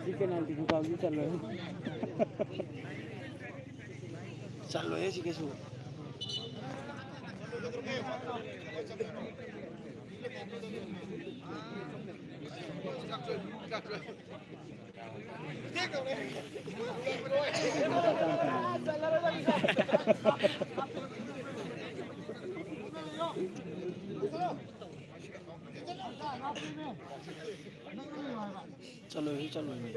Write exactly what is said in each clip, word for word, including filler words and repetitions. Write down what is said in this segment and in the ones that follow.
ꯁꯤ ꯄꯦꯅꯥꯜꯇꯤ ꯈꯨꯀꯥꯎꯁꯤ ꯆꯜꯂꯣꯏ꯫ ꯆꯜꯂꯣꯏꯍꯦ ꯁꯤ ꯀꯩꯁꯨ꯫ ꯆꯠꯂꯣꯏ, ꯆꯠꯂꯣꯏ꯫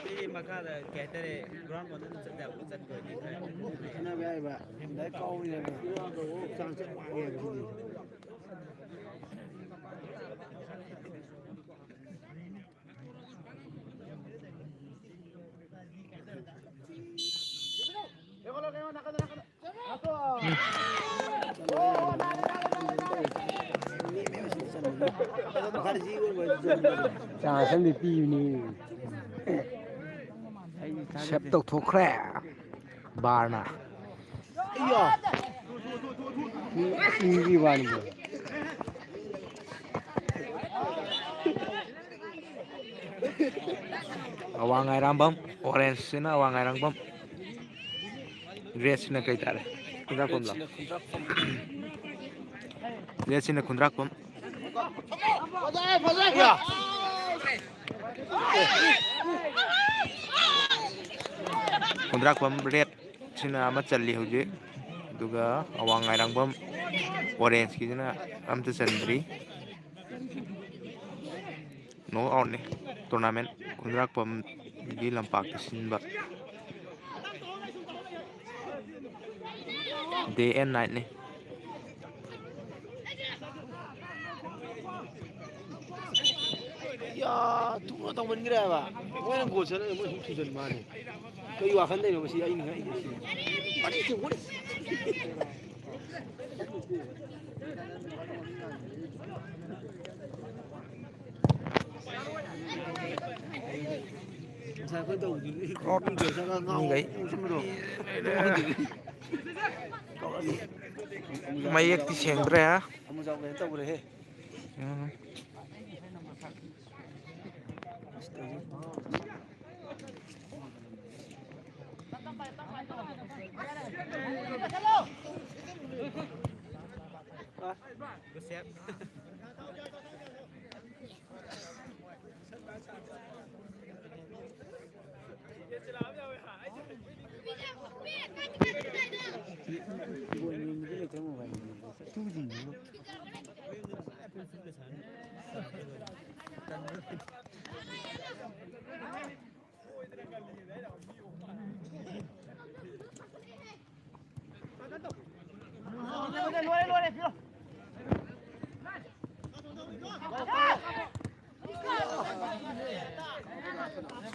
ꯁꯤ ꯃꯈꯥꯗ ꯀꯩ ꯍꯥꯏꯇꯥꯔꯦ, ꯒ꯭ꯔꯥꯎꯟ ꯃꯅꯨꯡꯗ ꯆꯠ ꯌꯥꯕ ꯆꯠꯄ ꯑꯣꯏꯗꯤ ꯈꯔ ꯈꯠꯅꯕ ꯌꯥꯏꯕ꯫ ꯗꯥꯏꯔꯦꯛ ꯀꯥꯎꯕꯅꯦꯕ꯫ ꯍꯛꯆꯥꯡ ꯆꯞ ꯃꯥꯟꯅꯩꯕ ꯁꯤꯗꯤ꯫ ꯆꯥꯟꯁ ꯑꯃꯗꯤ ꯄꯤꯕꯅꯤ꯫ ꯁꯦꯞ ꯇꯧꯊꯣꯛꯈ꯭ꯔꯦ ꯕꯥꯔꯅ꯫ ꯏꯌꯥ! ꯃꯤ ꯏꯟꯒꯤ ꯋꯥꯅꯤꯗ꯫ ꯑꯋꯥꯡ ꯑꯔꯥꯡꯕꯝ, ꯑꯣꯔꯦꯟꯖꯁꯤꯅ ꯑꯋꯥꯡ ꯑꯔꯥꯡꯕꯝ, ꯔꯦꯗꯁꯤꯅ ꯀꯩ ꯇꯥꯔꯦ? ꯈꯨꯟꯗ꯭ꯔꯥꯛꯄꯝꯂꯣ? ꯔꯦꯗꯁꯤꯅ ꯈꯨꯟꯗ꯭ꯔꯥꯛꯄꯝ꯫ ꯈꯨꯟꯗ꯭ꯔꯥꯛꯄꯝ ꯔꯦꯗꯁꯤꯅ ꯑꯃ ꯆꯜꯂꯤ ꯍꯧꯖꯤꯛ, ꯑꯗꯨꯒ ꯑꯋꯥꯡ ꯑꯔꯥꯡꯕꯝ ꯑꯣꯔꯦꯟꯖꯀꯤꯁꯤꯅ ꯑꯝꯇ ꯆꯟꯗ꯭ꯔꯤ꯫ ꯅꯣꯛ ꯑꯥꯎꯠꯅꯤ ꯇꯣꯔꯅꯥꯃꯦꯟ ꯈꯨꯟꯗ꯭ꯔꯥꯛꯄꯝꯒꯤ ꯂꯝꯄꯥꯛꯇ ꯁꯤꯟꯕ꯫ Day and nightꯅꯤ꯫ ꯌꯥ, ꯊꯨꯅ ꯇꯧꯃꯟꯈ꯭ꯔꯦ ꯍꯥꯏꯕ꯫ ꯃꯣꯏꯅ ꯒꯣꯜ ꯆꯠꯂꯒ ꯃꯣꯏ ꯁꯨꯝ ꯊꯨꯖꯟ ꯃꯥꯜꯂꯦ꯫ ꯀꯩ ꯋꯥꯈꯟꯗꯩꯅꯣ ꯃꯁꯤ ꯑꯩꯅ ꯉꯛꯏꯁꯦ ꯁꯤ꯫ What is it? What is it? ꯉꯁꯥꯏ ꯑꯩꯈꯣꯏ ꯇꯧꯕꯗꯨꯗꯤ ꯃꯤꯈꯩ ꯃꯌꯦꯛꯇꯤ ꯁꯦꯡꯗ꯭ꯔꯦ꯫ ꯑꯃꯨꯖꯥꯎ ꯀꯩꯅꯣ ꯇꯧꯈ꯭ꯔꯦꯍꯦ꯫ ꯎꯝ꯫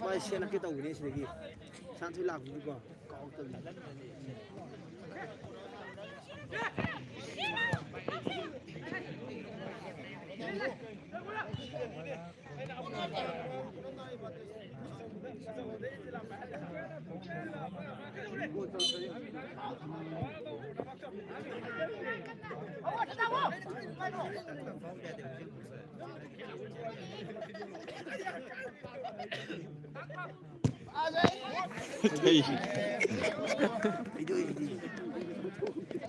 ꯃꯥꯏ ꯁꯦꯠꯂꯛꯀꯦ ꯇꯧꯕꯅꯦ ꯁꯤꯗꯒꯤ꯫ ꯁꯥꯟꯊꯣꯏ ꯂꯥꯛꯄꯗꯨꯀꯣ꯫ ꯀꯥꯎꯔꯛꯇꯕꯅꯤ꯫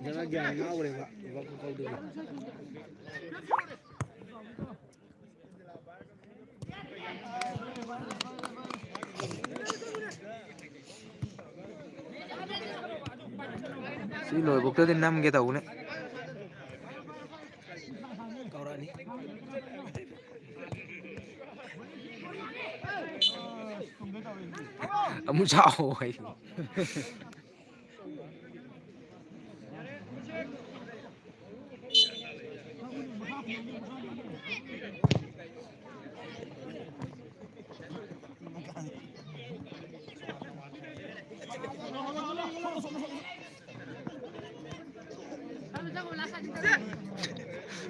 ꯅꯪ ꯒ꯭ꯌꯥꯟ ꯉꯥꯎꯈ꯭ꯔꯦꯕ, ꯂꯨꯄꯥ ꯀꯣꯡꯀꯥꯎꯗꯨꯒꯤ꯫ ꯁꯤ ꯂꯣꯏꯕꯧꯇꯗꯤ ꯅꯝꯒꯦ ꯇꯧꯕꯅꯦ꯫ ꯀꯧꯔꯛꯑꯅꯤ꯫ ꯑꯃꯨꯛ ꯁꯥꯎ ꯍꯥꯏ꯫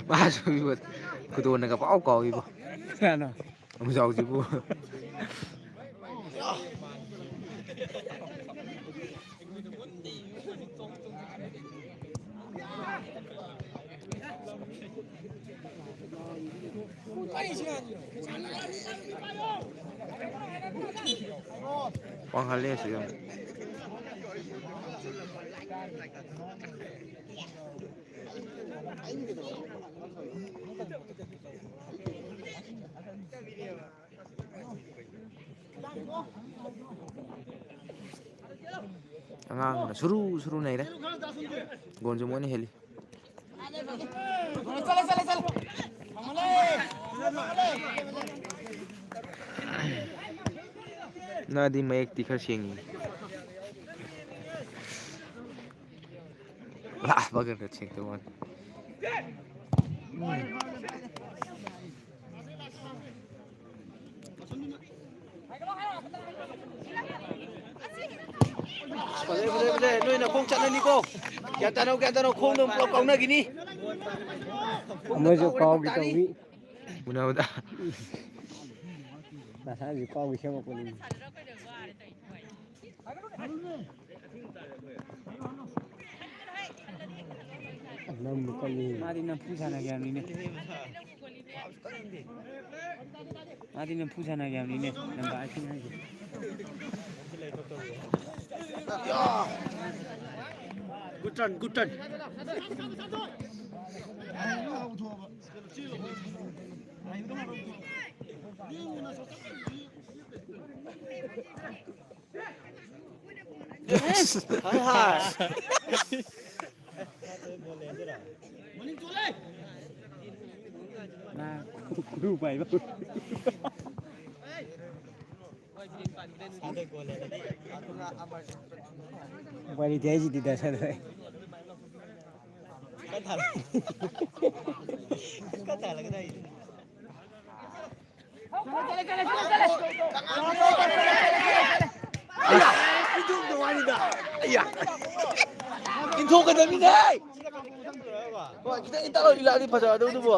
ꯃꯥꯁꯨ ꯏꯕꯣ, ꯈꯨꯗꯣꯟꯅꯒ ꯄꯥꯎ ꯀꯥꯎꯏꯕꯣ꯫ ꯀꯅꯥꯅꯣ? ꯑꯃꯨꯖꯥꯎꯁꯤꯕꯨ꯫ ꯋꯥꯡꯍꯜꯂꯦ ꯁꯤꯗ꯫ ꯑꯉꯥꯡꯅ ꯁꯨꯔꯨ ꯁꯨꯔꯨ ꯅꯩꯔꯦ꯫ ꯒꯣꯟꯁꯨ ꯃꯣꯏꯅ ꯍꯦꯜꯂꯤ꯫ ꯅꯥꯗꯤ ꯃꯌꯦꯛꯇꯤ ꯈꯔ ꯁꯦꯡꯉꯤ꯫ ꯂꯥꯛꯄꯒ ꯈꯔ ꯁꯦꯡꯗꯧ ꯃꯥꯜꯂꯤ꯫ ꯐꯖꯩ, ꯐꯖꯩ, ꯐꯖꯩ꯫ ꯅꯣꯏꯅ ꯈꯣꯡ ꯆꯠꯅꯅꯤꯀꯣ꯫ ꯒ꯭ꯌꯥꯟ ꯇꯥꯅꯧ, ꯒ꯭ꯌꯥꯟ ꯇꯥꯅꯧ꯫ ꯈꯣꯡꯗꯣ ꯄꯨꯂꯞ ꯀꯥꯎꯅꯈꯤꯅꯤ꯫ ꯑꯃꯁꯨ ꯀꯥꯎꯒꯦ ꯇꯧꯏ꯫ ꯎꯅꯕꯗ꯫ ꯃꯁꯥꯁꯨ ꯀꯥꯎꯒꯦ ꯁꯦꯝꯃꯛꯄꯅꯤ꯫ ꯅꯝꯕ ꯀꯜꯂꯤ꯫ ꯃꯥꯗꯤ ꯅꯝꯐꯨ ꯁꯥꯟꯅꯒꯦ ꯍꯥꯏꯕꯅꯤꯅꯦ꯫ ꯃꯥꯗꯤ ꯅꯝꯐꯨ ꯁꯥꯟꯅꯒꯦ ꯍꯥꯏꯕꯅꯤꯅꯦ, ꯅꯝꯕ ꯑꯥꯏꯠꯇꯤꯟ ꯍꯥꯏꯁꯦ꯫ Good run, good run. Yes. ꯍꯥꯏ, ꯍꯥꯏ꯫ ꯃꯥ ꯈꯨꯔꯨ ꯄꯥꯏꯕ꯫ ꯎꯄꯥꯏ ꯂꯩꯇꯦ ꯍꯥꯏꯁꯤꯗꯤ ꯗꯥ ꯁꯅꯥ꯫ ꯑꯌꯥ! ꯏꯟꯊꯣꯛꯀꯗꯕꯅꯤꯅꯦ! ꯍꯣꯏ, ꯈꯤꯇꯪ ꯏꯟꯇꯛ ꯂꯥꯎ ꯏꯜꯂꯛꯑꯗꯤ ꯐꯖꯒꯗꯧꯗꯨꯕꯨ꯫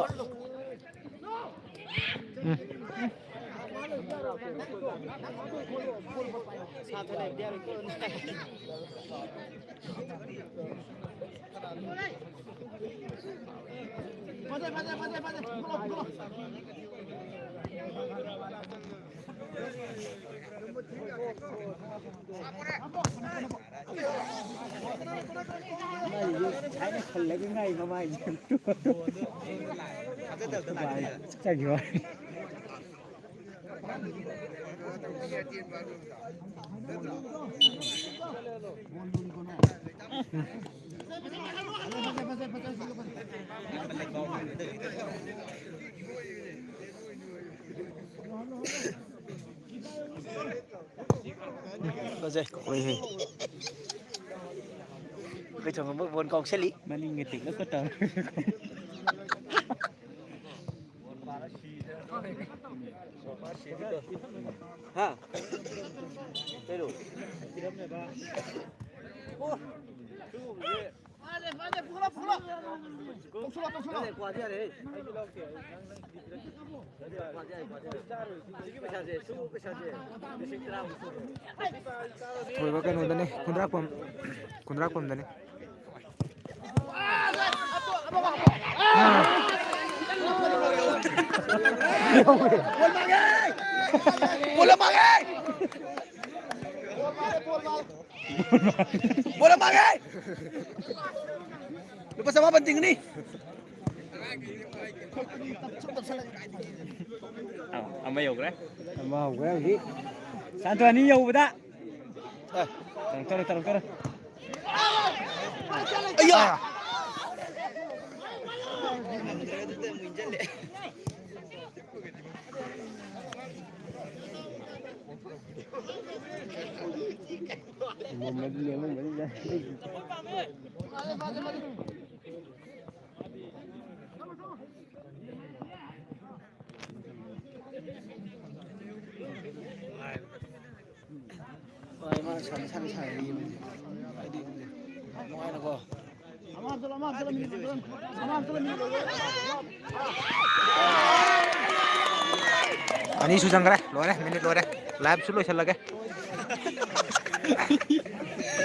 ꯐꯖꯩ, ꯐꯖꯩ, ꯐꯖꯩ, ꯐꯖꯩ꯫ ꯄꯨꯈꯠꯂꯣ, ꯄꯨꯈꯠꯂꯣ꯫ ꯃꯥꯏꯁꯦ ꯍꯥꯏꯅ ꯈꯜꯂꯒ ꯉꯥꯏ ꯃꯃꯥꯏꯁꯦ꯫ ꯆꯠꯈꯤꯕ ꯋꯥꯅꯤ꯫ ꯐꯖꯩ꯫ ꯑꯣꯏꯍꯦ꯫ ꯑꯩꯈꯣꯏ ꯊꯣꯡꯕ ꯕꯣꯟ ꯀꯥꯎꯁꯜꯂꯤ꯫ ꯃꯅꯤꯡꯒ ꯇꯦꯛꯂꯞꯀ ꯇꯧꯔ꯫ ꯍꯥ? ꯀꯩꯅꯣ? ꯊꯣꯏꯕ ꯀꯩꯅꯣꯗꯅꯦ, ꯈꯨꯟꯗ꯭ꯔꯥꯛꯄꯝ, ꯈꯨꯟꯗ꯭ꯔꯥꯛꯄꯝꯗꯅꯦ꯫ ꯄꯣꯂꯝꯃꯒꯦ! ꯄꯣꯂꯝꯃꯒꯦ! ꯄꯣꯂꯝꯃꯒꯦ! ꯂꯨꯄꯥ ꯆꯃꯥꯄꯟ ꯇꯤꯡꯒꯅꯤ꯫ ꯑꯥ, ꯑꯃ ꯌꯧꯈ꯭ꯔꯦ꯫ ꯑꯃ ꯍꯧꯈ꯭ꯔꯦ ꯍꯧꯖꯤꯛ꯫ ꯁꯥꯟꯇꯣ ꯑꯅꯤ ꯌꯧꯕꯗ꯫ ꯑꯦ꯫ ꯇꯧꯔꯣ, ꯇꯧꯔꯣ, ꯇꯧꯔꯣ, ꯇꯧꯔꯣ꯫ ꯑꯌꯥ! ꯍꯣꯏ, ꯃꯥꯅ ꯁꯥꯟꯅ, ꯁꯥꯟꯅ, ꯁꯥꯟꯅꯔꯤꯕꯅꯤ꯫ ꯍꯥꯏꯗꯤ, ꯅꯨꯡꯉꯥꯏꯅꯀꯣ꯫ ꯑꯅꯤꯁꯨ ꯆꯪꯈ꯭ꯔꯦ꯫ ꯂꯣꯏꯔꯦ, ꯃꯤꯅꯤꯠ ꯂꯣꯏꯔꯦ꯫ ꯂꯥꯏꯚꯁꯨ ꯂꯣꯏꯁꯤꯜꯂꯒꯦ꯫